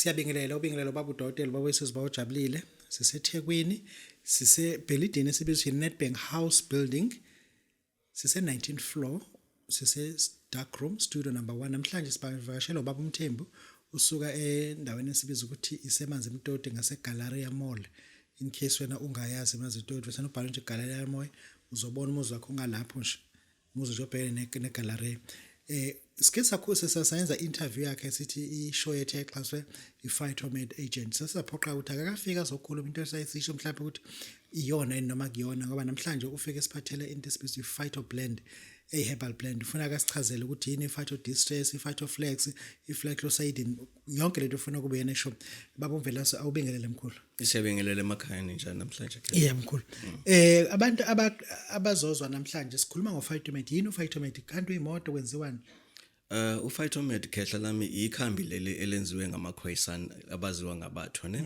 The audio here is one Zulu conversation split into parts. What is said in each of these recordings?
Siyabingelela, ubingelela ubaba udokotela, ubaba wesizwe, ubaba ojabulile. SiseThekwini, sisebhilidini esibizwa i-Nedbank House Building. Sise 19th floor, sise dark room studio number 1. Namhlanje sibavakashela ubaba uMthembu, usuka endaweni esibiza ukuthi iseManzi Mtoti ngase Galleria Mall. In case wena ungayazi iManzi Mtoti, wena ubhala nje Galleria Mall, uzobona umuzi wakho ungalapho nje. Umuzi nje obhekene ne-Galleria. Sike sakho sesayenza interview yakhe sithi i-show yethu yaxhaswe i-Phytomed agent. Sasaphoqa ukuthi akakafika azokhuluma into esayisisho mhlawumbe ukuthi iyona yini noma kuyona, ngoba namhlanje ufike siphathele into esibizwa i-Phyto Blend, eyi-herbal blend. Ufuna akasichazele ukuthi yini i-Phyto Distress, i-Phyto Flex, i-Fleclocidin, yonke lento ufuna kube yena esho. Baba uMvelase, awubingelele mkhulu. Siyabingelela emakhaya, ninjani namhlanje? Yeah mkhulu. Abantu abazozwa namhlanje sikhuluma ngo-Phytomed. Yini u-Phytomed? Kanti uyimoto, kwenziwani? U-Phytomed, khehla lami, ikhambi leli elenziwe ngamaKhoisan abaziwa ngabathwa ne.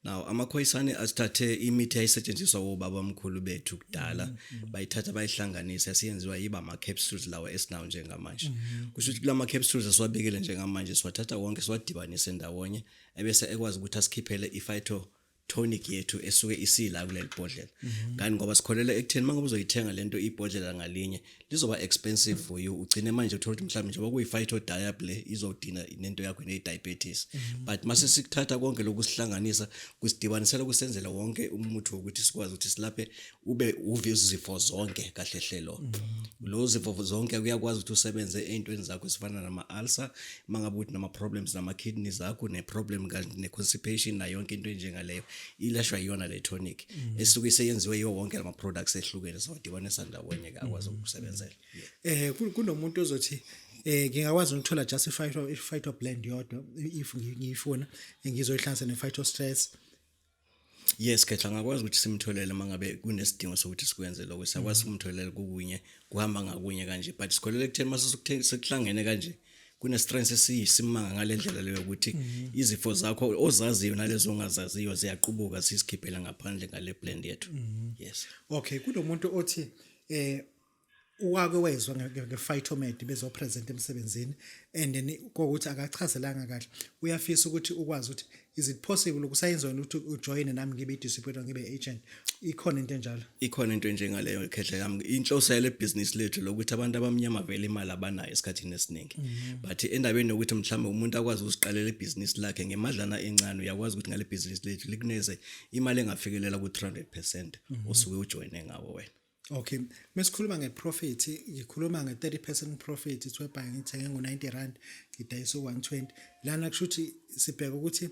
Now amaKhoisan asithathe imithi ayisetshenziswa obaba omkhulu bethu kudala, bayithatha bayihlanganisa, siyenziwa yiba ama capsules lawa esinawo njengamanje. Kusho ukuthi kulama capsules esiwabekile njengamanje siwathatha wonke siwadibanise ndawonye, ebese ekwazi ukuthi asikhiphele i-phyto tonic yethu esuke isila kuleli bhodlela. Ngani? Ngoba sikholela ekutheni mangabe uzoyithenga lento ibhodlela ngalinye lizoba expensive for you, ugcine manje uthola ukuthi mhlawumbe njengoba kuyi-phyto diab le izodina nento yakho ne-diabetes. But mase sikuthatha konke lokhu sihlanganisa, kusidibanisela, kusenzela wonke umuthi wokuthi sikwazi ukuthi silaphe ube uve izifo zonke kahle hle. Lo zifo zonke kuyakwazi ukuthi usebenze ey'ntweni zakho ezifana nama-ulcer, mangabe ukuthi nama-problems nama-kidneys akho, ne-problem ne-constipation nayo yonke into enjengaleyo ilashwa yiyona le tonic esuke iseyenziwe yiwo wonke lama-products ehlukene, sawadibanisa ndawonye-ke akwazi ukukusebenzela. Kunomuntu ozothi ngingakwazi ukuthola just i-phyto blend yodwa if ngiyifuna, ngizoyihlanganisa ne-phyto stress? Yes khehla, ngakwazi ukuthi simtholele mangabe kunesidingo sokuthi sikwenze lokho, siyakwazi ukumtholela kukunye kuhamba ngakunye kanje, but sikholele ekutheni mase sekuhlangene kanje kune-strength esiyisimanga ngale ndlela leyo ukuthi izifo zakho ozaziyo nalezo ongazaziyo ziyaqubuka, sisikhiphela ngaphandle ngale blend yethu, yes. Okay, kunomuntu othi wake wezwa nge-Phytomed bezopresent emsebenzini and then kokuthi akachazelanga kahle, uyafisa ukuthi ukwazi ukuthi is it possible ukusayenza wena ukuthi ujoyine nami ngibe i-distributor, ngibe agent? Ikhona into enjalo? Ikhona into enjengaleyo, khehla yami. Inhloso yale business lethu lokuthi abantu abamnyama vele imali abanayo esikhathini esiningi, but endabeni yokuthi mhlawumbe umuntu akwazi ukuziqalela ibhizinisi lakhe ngemadlana encane, uyakwazi ukuthi ngale business lethu likuneze imali engafikelela ku-300% osuke ujoyine ngawo wena. Okay, mesikhuluma ngeprofit, ngikhuluma nge-30% profit, it's whereby ngithenge ngo-R90, ngidayisa u-120. Lana kusho ukuthi sibheka ukuthi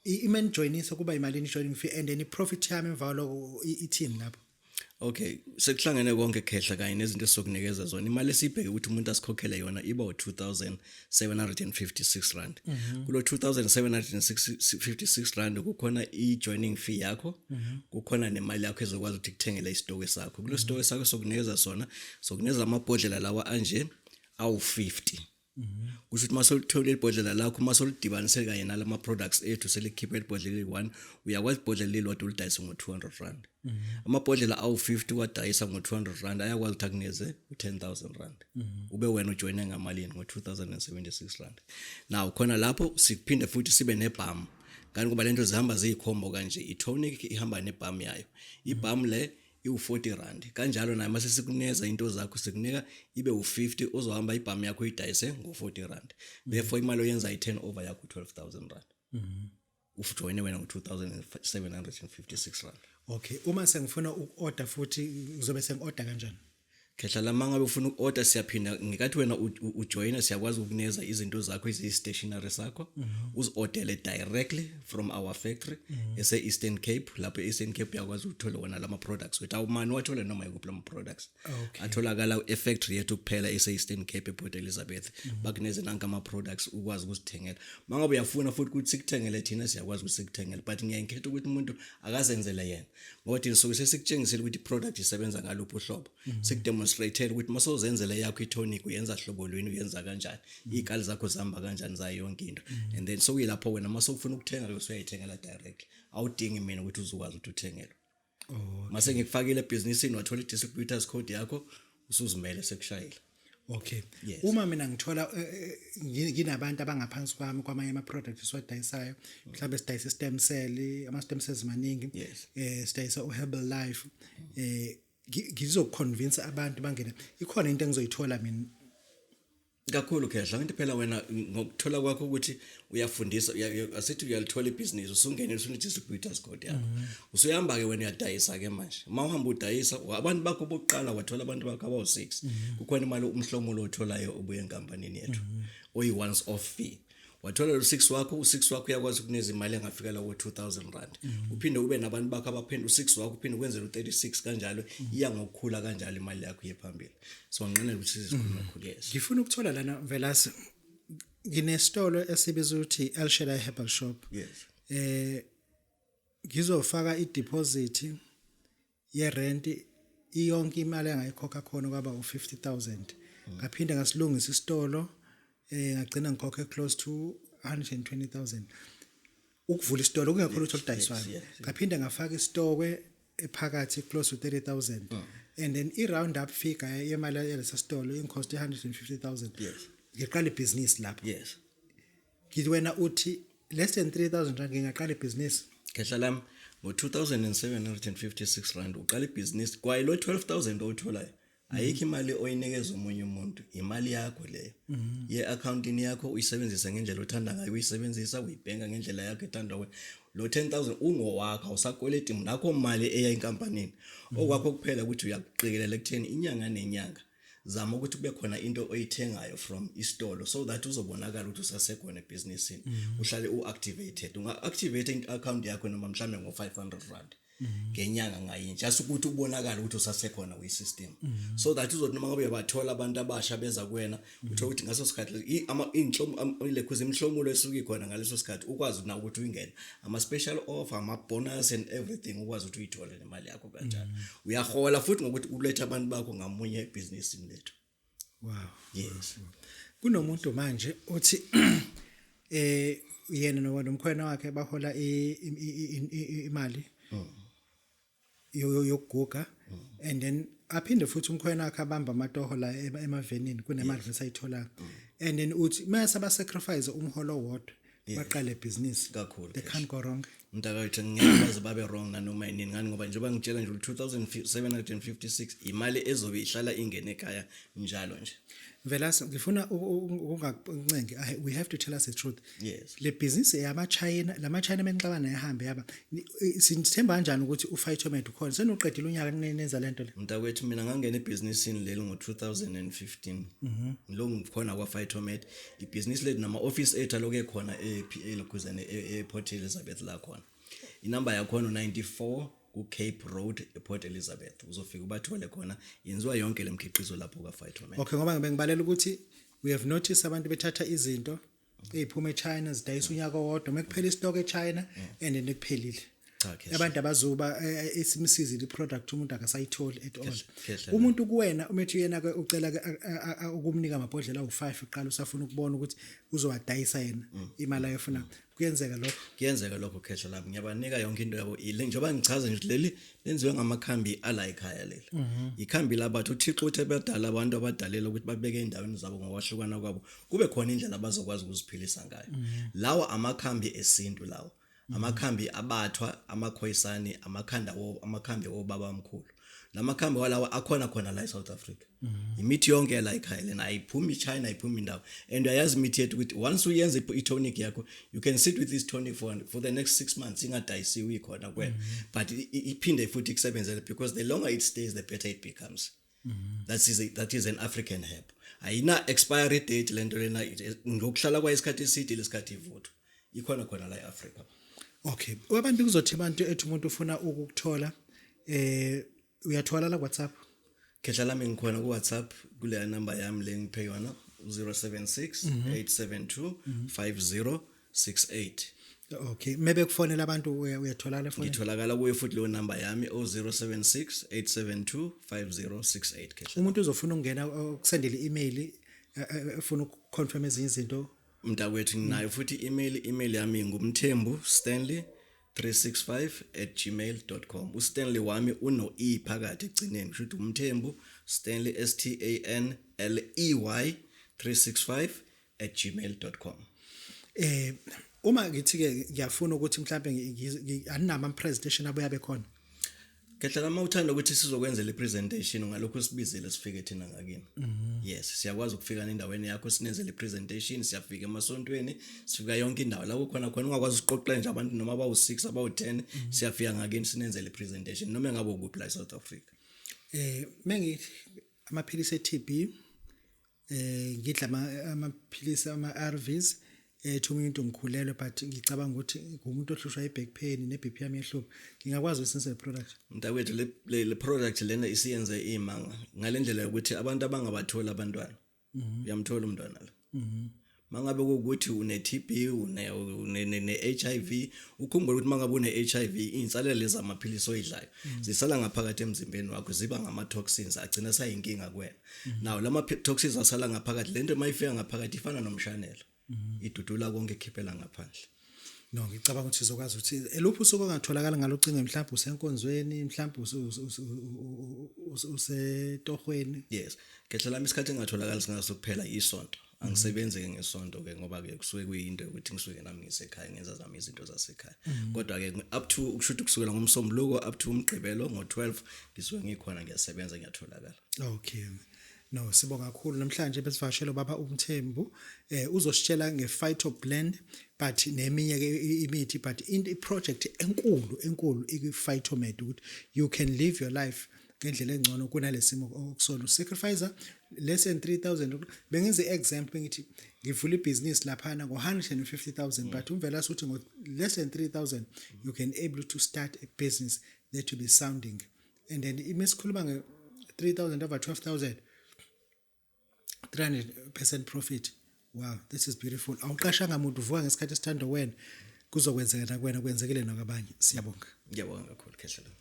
ima nijoyinisa kuba imalini joining fee, and then i-profit yami emva kwaloko ithini lapho? Okay, sekuhlangene konke khehla kanye nezinto esizokunikeza zona, imali esibheke ukuthi umuntu asikhokhele yona iba u-R2756. Kulo R2756 kukhona i-joining fee yakho, kukhona nemali yakho ezokwazi ukuthi kuthengele isitokwe sakho. Kulo sitokwe sakho sokunikeza sona, sokunikeza amabhodlela lawa anje awu-50. Kusho ukuthi mase ulithola ibhodlela lakho, mase ulidibanise kanye nalama products ethu, selikhiphe ibhodlela eli-1, uyakwazi ibhodlela lilodwa ulidayise ngo-R200. Amabhodlela awu-50 uwadayisa ngo-R200 ayakwazi ukuthi akunikeze u-R10 000, ube wena ujoyine ngamalini? Ngo-R2076. Now khona lapho siphinde futhi sibe nebalm. Kanti kuba lento zihamba ziyikhombo kanje, i-tonic ihamba nebalm yayo, ibalm le iwu-R40 kanjalo. Naye mase sikunikeza into zakho, sikunika ibe u-50, uzohamba ibalm yakho uyidayise ngo-R40. Therefore imali oyenza i-turnover yakho R12 000, ujoyine wena ngo-R2756. Okay, uma sengifuna uku-order futhi, ngizobe sengi-order kanjani? Khehla lama, ngabe ufuna uku-order, siyaphinda ngekathi wena ujoyina, siyakwazi ukukunikeza izinto zakho eziyi-stationery sakho, uzi-ordele directly from our factory ese-Eastern Cape. Lapho e-Eastern Cape uyakwazi ukuthola wona lama products wethu, awumane wathole noma ikuphi lama products. Atholakala e-factory yethu kuphela ese-Eastern Cape, ePort Elizabeth. Bakuneze nanka ama-products ukwazi ukuzithengela. Uma ngabe uyafuna futhi ukuthi sikuthengele thina, siyakwazi ukuthi sikuthengele, but ngiyengikhetha ukuthi umuntu akazenzele yena, ngoba thina suke sesikutshengisile ukuthi i-product isebenza ngaluphi uhlobo, sikudemonstratele ukuthi uma sewuzenzele yakho i-tonic uyenza hlobo lwini, uyenza kanjani, iy'kali zakho zihamba kanjani zayo yonke into, and then sokuyilapho wena uma sewufuna ukuthenga-ke usuyayithengela directly, awudingi mina ukuthi uzokwazi ukuthi uthengelwe. Mase ngikufakile ebhizinisini, wathola i-distributors code yakho, usuzimele, sekushayile. Okay. Yes. Uma mina ngithola nginabantu abangaphansi kwami kwamanye ama products esiwadayisayo, mhlawumbe sidayisa stem cell, ama stem cells maningi. Sidayisa u Herbal Life. Ngizoconvince abantu bangene. Ikhona into engizoyithola mina? Kakhulu, khehla. Into phela wena ngokuthola kwakho ukuthi uyafundisa, asithi uyalithola ibhizinisi, usungene, usune-distributors code yakho, usuyahamba-ke wena, uyadayisa-ke manje. Uma uhamba udayisa, abantu bakho bokuqala, wathola abantu bakho abawu-6, kukhona imali, umhlomulo otholayo obuye enkampanini yethu oyi-once off fee. Wathola lo 6 wakho, u6 wakho uyakwazi ukuneza imali engafika la ko-R2000. Uphinde ube nabantu bakho abaphinde u6 wakho, uphinde ukwenzela u36 kanjalo, iya ngokukhula kanjalo imali yakho iye phambili. So nginqinela ukuthi sizikhuluma kakhulu, yes. Ngifuna ukuthola lana, Mvelase, nginesitolo esibizwa ukuthi El Shaddai Herbal Shop. Ngizofaka i-deposit ye rent, iyonke imali engayikhokha khona kwaba u50000. Ngaphinde ngasilungisa isitolo, ngagcina ngikhokhe close to 120,000 ukuvula isitolo, kungekho lutho oludayiswayo. Ngaphinde ngafaka isitokwe ephakathi, close to 30,000, and then i round up figure yemali yalesa sitolo ingicost 150,000. Ngiqala ibhizinisi lapho. Ngithi wena uthi less than R3000 ngingaqala ibhizinisi? Khehla lami, ngo-R2756 uqala ibhizinisi. Kwaye lo 12,000 owutholayo, ayikho imali oyinikeza omunye umuntu, imali yakho leyo ye-accountini yakho, uyisebenzisa ngendlela othanda ngayo uyisebenzisa, uyibhenka ngendlela yakho ethandwa wena. Lo 10,000 ungowakho, awusakweleti nakho mali eya enkampanini. Okwakho kuphela ukuthi uyakuqikelela ekutheni inyanga nenyanga zama ukuthi kube khona into oyithengayo from isitolo, so that uzobonakala ukuthi usasekhona ebhizinisini, uhlale u-activated. Unga-activate i-account yakho noma mhlambe ngo-R500 ngenyanga ngayinye, just ukuthi ubonakale ukuthi usasekhona kwi-system, so that uzothi noma ngabe uyabathola abantu abasha beza kuwena, uthole ukuthi ngaso sikhathi ilekhuza imihlomulo esuke ikhona ngaleso sikhathi, ukwazi na ukuthi uyingene ama-special offer, ama-bonus and everything, ukwazi ukuthi uyithole nemali yakho kanjalo. Uyahola futhi ngokuthi ulethe abantu bakho ngamunye ebhizinisini lethu. Yes. Kunomuntu manje othi yena nomkhwena wakhe bahola imali yokuguga, and then aphinde futhi umkhwena wakhe abamba amatoho la emavenini, kunemali esayitholayo, and then uthi mase ba sacrifice umholo wodwa baqale ibhizinisi. Kakhulu, They can't go wrong. Mntakawethu, ngeke baze babe wrong nanoma yinini. Ngani? Ngoba njengoba ngitshela nje, u-2756 imali ezobe ihlala ingene ekhaya njalo nje. Mvelase, ngifuna ukungakuncengi, we have to tell us the truth. Yes. Le business yamaChina, lamaChina menixabana ehambe yaba sithemba kanjani ukuthi uPhytomed ukhona senoqedile unyaka nenza lento le? Mntakwethu, mina ngangena ebhizinisini leli ngo-2015. Ngilokhu ngikhona kwa-Phytomed. Ibhizinisi lethu nama-office ethu aloku ekhona elokhuzane e-Port Elizabeth, la khona inamba yakhona u-94 ku-Cape Road ePort Elizabeth. Uzofika ubathole khona, yenziwa yonke le mkhiqizo lapho ka-Phytomed. Okay, ngoba bengibalela ukuthi we have noticed abantu bethatha izinto eziphuma eChina, zidayisa unyaka owodwa, mekuphela istock eChina and then kuphelile. Cha, khehla. Abantu abazuba isimsizile iproduct, umuntu akasayitholi at all. Khehla. Umuntu kuwena umethi yena ke ucela ke ukumnika amabhodlela awu5 uqala, usafuna ukubona ukuthi uzowadayisa yena imali ayofuna, kuyenzeka lokho? Kuyenzeka lokho, khehla lami. Ngiyabanika yonke into yabo ile njengoba ngichaza nje ukuthi leli lenziwe ngamakhambi ala ekhaya. Leli ikhambi labathu. UThixo uthe badala abantu abadalela ukuthi babeke endaweni zabo ngokwahlukana kwabo, kube khona indlela abazokwazi ukuziphilisa ngayo. Lawa amakhambi esintu, lawa amakhambi abathwa, amakhosane, amakhanda wo amakhambi obaba omkhulu. Lamakhambi walawa akhona khona la eSouth Africa. Imithi yonke la ekhaya lena, ayiphumi iChina, ayiphumi indawo. And uyayazi imithi yethu ukuthi once uyenza i-tonic yakho, you can sit with this tonic for the next 6 months ingadayisiwe, ikhona kuwena, but iphinde futhi ikusebenzele, because the longer it stays, the better it becomes. That is an African herb, ayina expiry date lento lena. Ngokuhlala kwayo isikhathi eside, lesikhathi ivuthwa, ikhona khona la eAfrica. Okay, abantu kuzothi abantu ethi umuntu ufuna ukukuthola, uyathola la WhatsApp? Khehla lami, ngikhona ku WhatsApp kule number yami le ngiphe yona, 076 872 5068. Okay, maybe kufonela abantu, uyatholakala efonini? Ngitholakala kuyo futhi leyo number yami, o076 872 5068, khehla. Umuntu uzofuna ukungena, ukusendela i-email, efuna ukuconfirm ezinye izinto? Mntakwethu, nginayo futhi i-email. Email yami ngumthembu Stanley. 365@gmail.com. UStanley wami uno e phakathi egcineni, kusho ukuthi uMthembu Stanley, STANLEY 365@gmail.com. Uma ngithi ke ngiyafuna ukuthi mhlambe aninama presentation abuya bekhona? Khehla, uma uthanda ukuthi sizokwenzela ipresentation, ngalokho sibizele, sifike thina ngakini. Yes, siyakwazi ukufika endaweni yakho, sinenzele ipresentation. Siyafika emasontweni, sifika yonke indawo la kukhona khona ungakwazi usiqoqele nje abantu noma abawu6, abawu10, siyafika ngakini, sinenzele ipresentation noma engabe ukuphi la eSouth Africa. Mengithi amaphilisi e-TB, ngidla amaphilisi ama-ARVs, ethi umuntu ngikhulelwe, but ngicabanga ukuthi ngumuntu ohlushwa i-back pain ne-BP yami yehlupha, ngingakwazi ukusebenzisa le product? Mntakwethu, le product lena isiyenze imanga ngalendlela yokuthi abantu abangabathola abantwana, uyamthola umntwana la. Mangabe kuwukuthi une TB, une HIV, ukhumbule ukuthi mangabe une HIV, insalelo zamaphilisi oyidlayo zisala ngaphakathi emzimbeni wakho, ziba ngama toxins, agcina sayinkinga kuwena. Now lama toxins asala ngaphakathi, lento mayifika ngaphakathi ifana nomshanelo, idudula konke, ekhiphela ngaphandle. No, ngicabanga ukuthi sizokwazi ukuthi eluphi usuku ongatholakala ngalo ucingo, mhlawumbe usenkonzweni, mhlawumbe usetohweni? Yes, khehla lami, isikhathi engatholakala singaso kuphela isonto. Angisebenzi ke ngesonto ke, ngoba ke kusuke kuyinto yokuthi ngisuke nami ngisekhaya, ngenza zami izinto zasekhaya. Kodwa ke up to, ukusho ukuthi kusukela ngomsombuluko up to umgqibelo ngo12 ngisuke ngikhona, ngiyasebenza, ngiyatholakala. Okay. No, sibonga kakhulu. Namhlanje besivakashela baba uMthembu, uzositshela ngePhyto Blend, but neminye ke imithi, but in project enkulu enkulu iPhytomed, ukuthi you can live your life ngendlela engcono kunalesimo okusona, sacrifice less than 3000. Bengenze example, ngithi ngivula ibhizinisi laphana ngo-150,000, but umvela uthi ngo less than 3000 you can able to start a business that will be sounding. And then imesikhuluma nge 3000 over 12,000, 300% profit. Wow, this is beautiful. Awuqashanga muntu, uvuka ngesikhathi esithanda wena. Kuzokwenzeka nakuwena, kwenzekile nakwabanye. Siyabonga. Ngiyabonga kakhulu, khehla lami.